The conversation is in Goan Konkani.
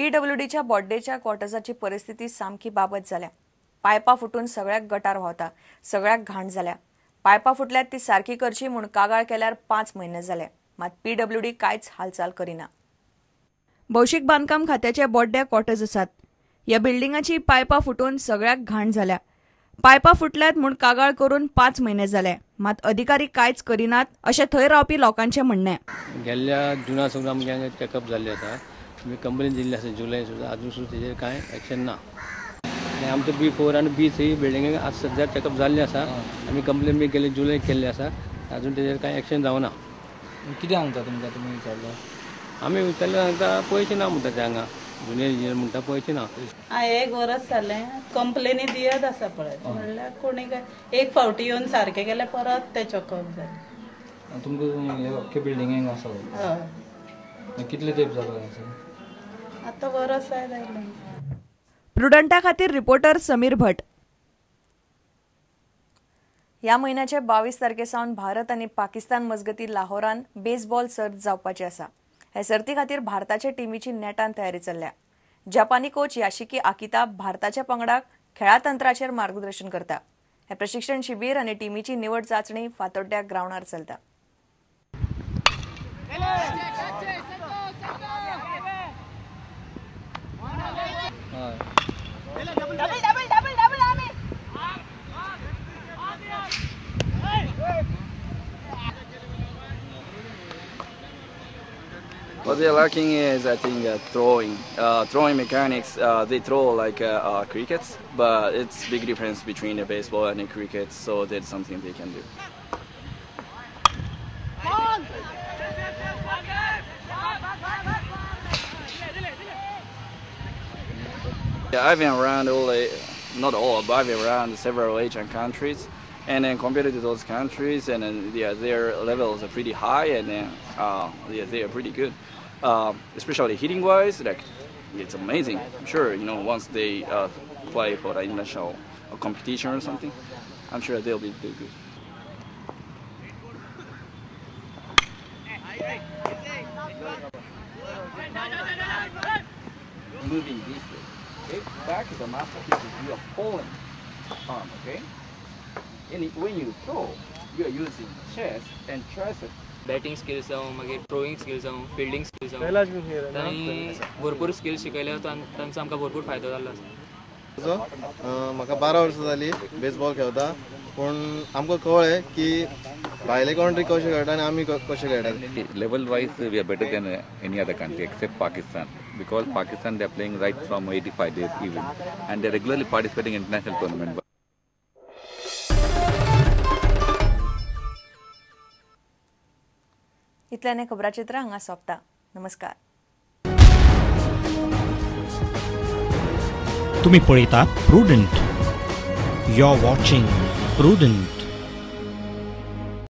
पीडब्ल्यूडीच्या बोड्डेच्या क्वॉर्टर्साची परिस्थिती सामकी बाबत जाल्या. पायपां फुटून सगळ्याक गटार व्हांवता, सगळ्याक घाण जाल्या. पायपां फुटल्यात ती सारकी करची म्हूण कागाळ केल्यार 5 म्हयने जाले, मात पीडब्ल्यूडी कांयच हालचाल करिना. भौशीक बांदकाम खात्याचे बोड्डे क्वॉर्टर्स आसात. ह्या बिल्डिंगाची पायपां फुटून सगळ्याक घाण जाल्या. पायपां फुटल्यात म्हूण कागाळ करून 5 म्हयने जाले, मात अधिकारी कांयच करिनात अशें थंय रावपी लोकांचें म्हणणें. गेल्ल्या जुना सावन आमगे हांगा चॅकअप जाल्ले आसा. आमी कंप्लेन दिल्ली आसा जुलय सुद्दां, अजून सुद्दां तेजेर कांय एक्शन ना. आनी आमचें B4 आनी B3 बिल्डिंगेक आज सद्या चॅकअप जाल्लें आसा. आमी कंप्लेन बी केल्ली जुलय केल्ली आसा, अजून तेजेर कांय एक्शन जावना. कितें सांगता तुमकां तुमी विचारलें? आमी विचारलें सांगता पयशे ना म्हणटा ते हांगा जुनियर इंजिनियर म्हणटा पयशे ना. एक वरस जालें कंप्लेनी दियत आसा पळय, म्हणल्यार कोणी काय एक फावटी येवन सारकें केलें परत तें चॉकअप जालें. तुमकां अख्खे बिल्डिंगेक आसा? हय. कितले तेंप जालो आतां? वरस जायत आयलें. प्रुडंटा खातीर रिपोर्टर समीर भट. ह्या म्हयन्याचे 22 तारखे सावन भारत आनी पाकिस्तान मजगती लाहोरान बेसबॉल सर्त जावपाची आसा. हे सर्ती खातीर भारताचे टिमीची नेटान तयारी चल्ल्या. जपानी कोच याशिकी आकिता भारताच्या पंगडाक खेळा तंत्राचेर मार्गदर्शन करता. हे प्रशिक्षण शिबीर आनी टिमीची निवड चाचणी फातोड्ड्या ग्रावंडार चलता. What they're lacking is, I think, throwing. Throwing mechanics, they throw like crickets, but it's big difference between the baseball and the cricket, so that's something they can do. Yeah, I've been around all the, not all, but I've been around several Asian countries, and then compared to those countries, and then yeah, their levels are pretty high, and then yeah, they are pretty good, especially hitting wise. Like, it's amazing. I'm sure, you know, once they play for the international competition or something, I'm sure they'll be good. Moving this way. Okay, back is a master because you are pulling arm, okay? And when you throw, you are using chest and tricep. Batting skills जावं, मागीर थ्रोईंग स्किल्स जावं, फिल्डिंग स्किल्स जावं, तांणी भरपूर स्किल्स शिकयले, तांचो आमकां भरपूर फायदो जाल्लो आसा. म्हाका 12 वर्सां जाली बेसबॉल खेळता, पूण आमकां कळ्ळें की भायले कंट्री कशें खेळटा आनी आमी कशें खेळटा. Level wise we are better than any other country except Pakistan, because Pakistan they are playing right from 85 days even and they are regularly participating in international tournament. इतल्याने खबराचित्र हांगा सोंपता. नमस्कार. तुम्ही पळयतात Prudent. You are watching Prudent.